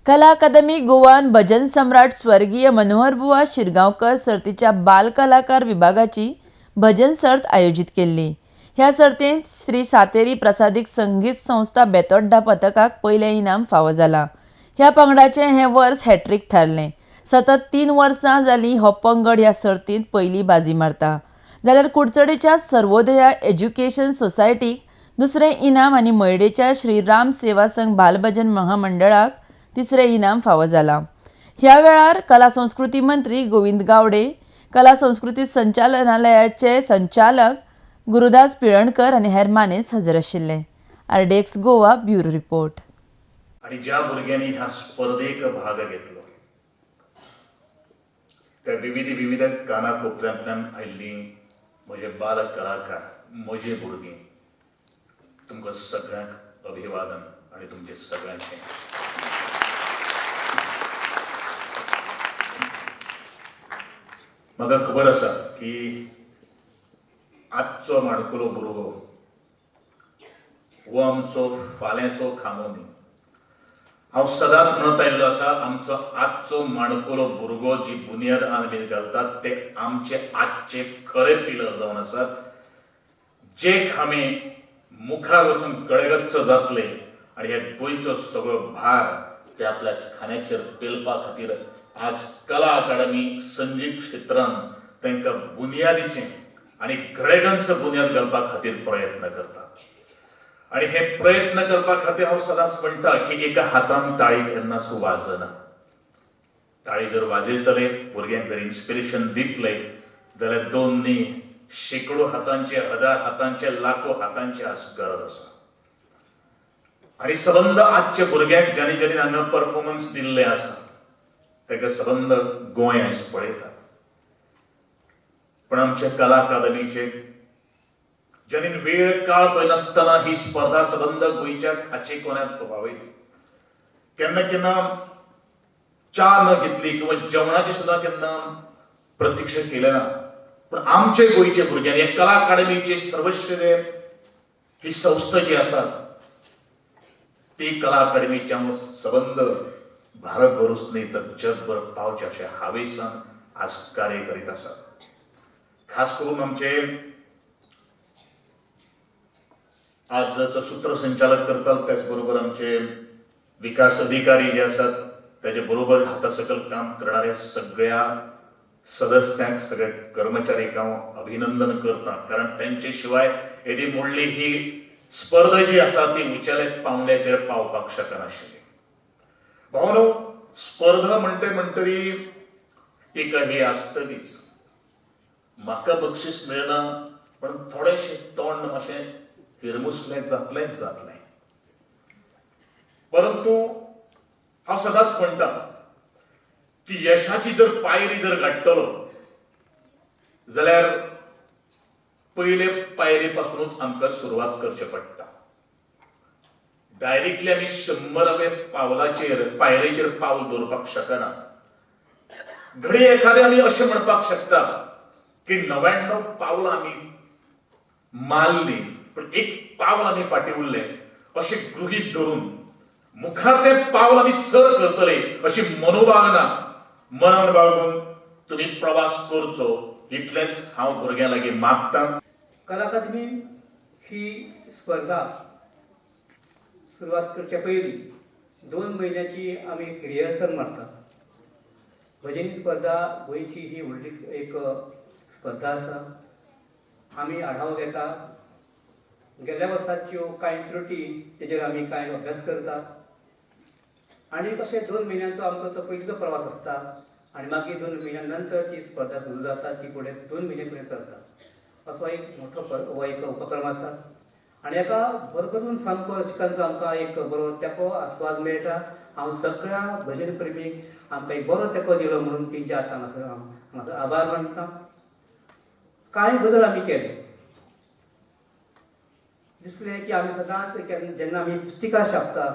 कला अकादमी गोवान भजन सम्राट स्वर्गीय मनोहर बुवा शिरगांवकर सर्तीच्या बाल कलाकार विभागाची भजन सर्त आयोजीत केल्ली. ह्या सर्तींत श्री सातेरी प्रसादीक संगीत संस्था बेतोड्डा पथकाक पयलें इनाम फावो जाला. ह्या पंगडाचें हें वर्स हॅट्रीक थारलें. सतत 3 वर्सां जालीं हो पंगड ह्या सर्तींत पयली बाजी मारता. जाल्यार कुडचडेच्या सर्वोदया एज्युकेशन सोसायटीक दुसरें इनाम आनी मयडेच्या श्री राम सेवा संघ बालभजन महामंडळाक तिसरें इनाम फावो जालां. ह्या वेळार कला संस्कृती मंत्री गोविंद गावडे, कला संस्कृती संचालनालयाचे संचालक गुरुदास पिळणकर आनी हेर मानेस हजर आशिल्ले. RDX Goa bureau report. आणि ज्या भुरग्यांनी ह्या स्पर्धेक भाग घेतलो त्या विविध विविध कानाकोपऱ्यांतल्यान आयिल्लीं म्हजे बाल कलाकार, म्हजी भुरगीं, तुमकां सगळ्यांक अभिवादन आनी तुमचे सगळ्यांचें. म्हाका खबर आसा की आजचो माणकुलो भुरगो हो आमचो फाल्यांचो खांबो न्ही. हांव सदांच म्हणत आयिल्लो आसा, आमचो आजचो माणकुलो भुरगो जी बुन्याद आमी घालतात ते आमचे आजचे खरे पिलर जावन आसात, जे खांबे मुखार वचून गळेगच्च जातले आनी ह्या गोंयचो सगळो भार ते आपल्या खांद्याचेर पेलपा खातीर आज कला अकादमी संगीत क्षेत्रान तांकां बुन्यादीचें आनी गळेगंच बुन्याद घालपा खातीर प्रयत्न करतात. आनी हे प्रयत्न करपा खातीर हांव सदांच म्हणटा की एका हातान ताळी केन्नाच वाजना. ताळी जर वाजयतले, भुरग्यांक जर इन्स्पिरेशन दितले जाल्यार 2 न्ही शेंकडो हातांचे, हजार हातांचे, लाखो हातांचे आज गरज आसा. आनी सबंद आजच्या भुरग्यांक ज्यांनी ज्यांनी हांगा परफॉर्मन्स दिल्ले आसा ताका सबंद गोंय आयज पळयतात. पण आमच्या कला अकादमीचे ज्यांनी वेळ काळ पळयनासतना ही स्पर्धा सबंद गोंयच्या खाचे कोन्यांत पावयली. केन्ना केन्ना च्या न घेतली किंवा जेवणाची सुद्दां केन्ना प्रतिक्षा केले ना, पण आमचे गोंयचे भुरग्यांनी ह्या कला अकादमीचे सर्वश्रेय ही संस्था जी आसा ती कला अकादमीच्या सबंद भारतभरूच न्ही तर जगभर पावचे अशें हावेसान आज कार्य करीत आसात. खास करून आमचे आज जसं सूत्रसंचालक करतात त्याचबरोबर आमचे विकास अधिकारी जे आसात त्याचे बरोबर हाता सकल काम करणाऱ्या सगळ्या सदस्यांक, सगळ्या कर्मचाऱ्यांक हांव अभिनंदन करता, कारण त्यांचे शिवाय येदी मोडली ही स्पर्धा जी आसा ती उंचेल्या पावंड्याचेर पावपाक शकनाशिल्ली. भावानो, स्पर्धा म्हणटे म्हणटरी टिका ही आसतलीच. म्हाका बक्षीस मेळना पण थोडेशें तोंड मातशें हिरमुसलें जातलेंच जातलें. परंतु हांव सदांच म्हणटा की यशाची जर पायरी जर गाडटलो जाल्यार पयले पायरे पासुनूच आमकां सुरवात करचें पडटा. डायरेक्टली आमी 100व्या पावलाचेर पायरेचेर पावल दवरपाक शकना. घडये एखादें आमी अशें म्हणपाक शकता की 99 पावलां आमी मारली पण एक पावल आमी फाटीं उरले अशें गृहीत धरून मुखार तें पावल आमी सर करतले अशी मनोभावना मनान बाळगून तुमी प्रवास करचो इतलेंच हांव भुरग्यां लागीं मागता. कला अकादमी ही स्पर्धा सुरवात करच्या पयलीं 2 म्हयन्याची आमी एक रिहर्सल मारता. भजनी स्पर्धा गोंयची ही व्हडली एक स्पर्धा आसा. आमी आढावो घेता, गेल्या वर्साच्यो कांय त्रुटी तेजेर आमी कांय अभ्यास करता आनी अशें 2 म्हयन्यांचो आमचो तो पयलींचो प्रवास आसता आनी मागीर 2 म्हयन्या नंतर ती स्पर्धा सुरू जाता, ती फुडें 2 म्हयने फुडें चलता. असो एक मोठो हो एक उपक्रम आसा आनी हाका भरभरून सामको रसिकांचो आमकां एक बरो तेंको आस्वाद मेळटा. हांव सगळ्या भजन प्रेमीक आमकां एक बरो तेंको दिलो म्हणून तेंचे आतां हांगासर हांव हांगासर आभार मानता. कांय बदल आमी केले, दिसलें की आमी सदांच जेन्ना आमी पुस्तिका छापता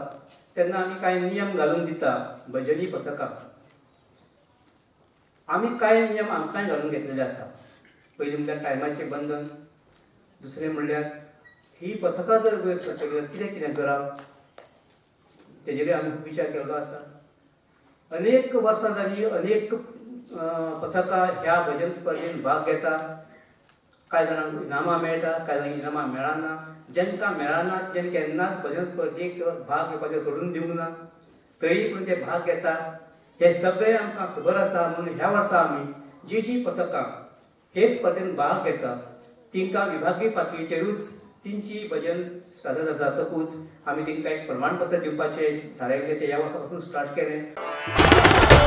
तेन्ना आमी कांय नियम घालून दिता भजनी पथकाक. आमी कांय नियम आमकांय घालून घेतलेले आसा. पयलीं म्हणल्यार टायमाचें बंधन, दुसरें म्हणल्यार ही पथकां जर वयर सरतली जाल्यार कितें कितें करप तेजेरूय आमी विचार केल्लो आसा. अनेक वर्सां जालीं अनेक पथकां ह्या भजन स्पर्धेन भाग घेता. कांय जाणांक इनामां मेळटा, कांय जाणांक इनामां मेळना. जांकां मेळना तेणी केन्नाच भजन स्पर्धेक भाग घेवपाचें सोडून दिवंक ना, तरी पूण ते भाग घेता. हे सगळें आमकां खबर आसा. म्हणून ह्या वर्सा आमी जी जी पथकां हे स्पर्धेन भाग घेता तांकां विभागीय पातळीचेरूच तेंची भजन सादर जातकूच आमी तांकां एक प्रमाणपत्र दिवपाचें थारायिल्लें, तें ह्या वर्सा पासून स्टार्ट केलें.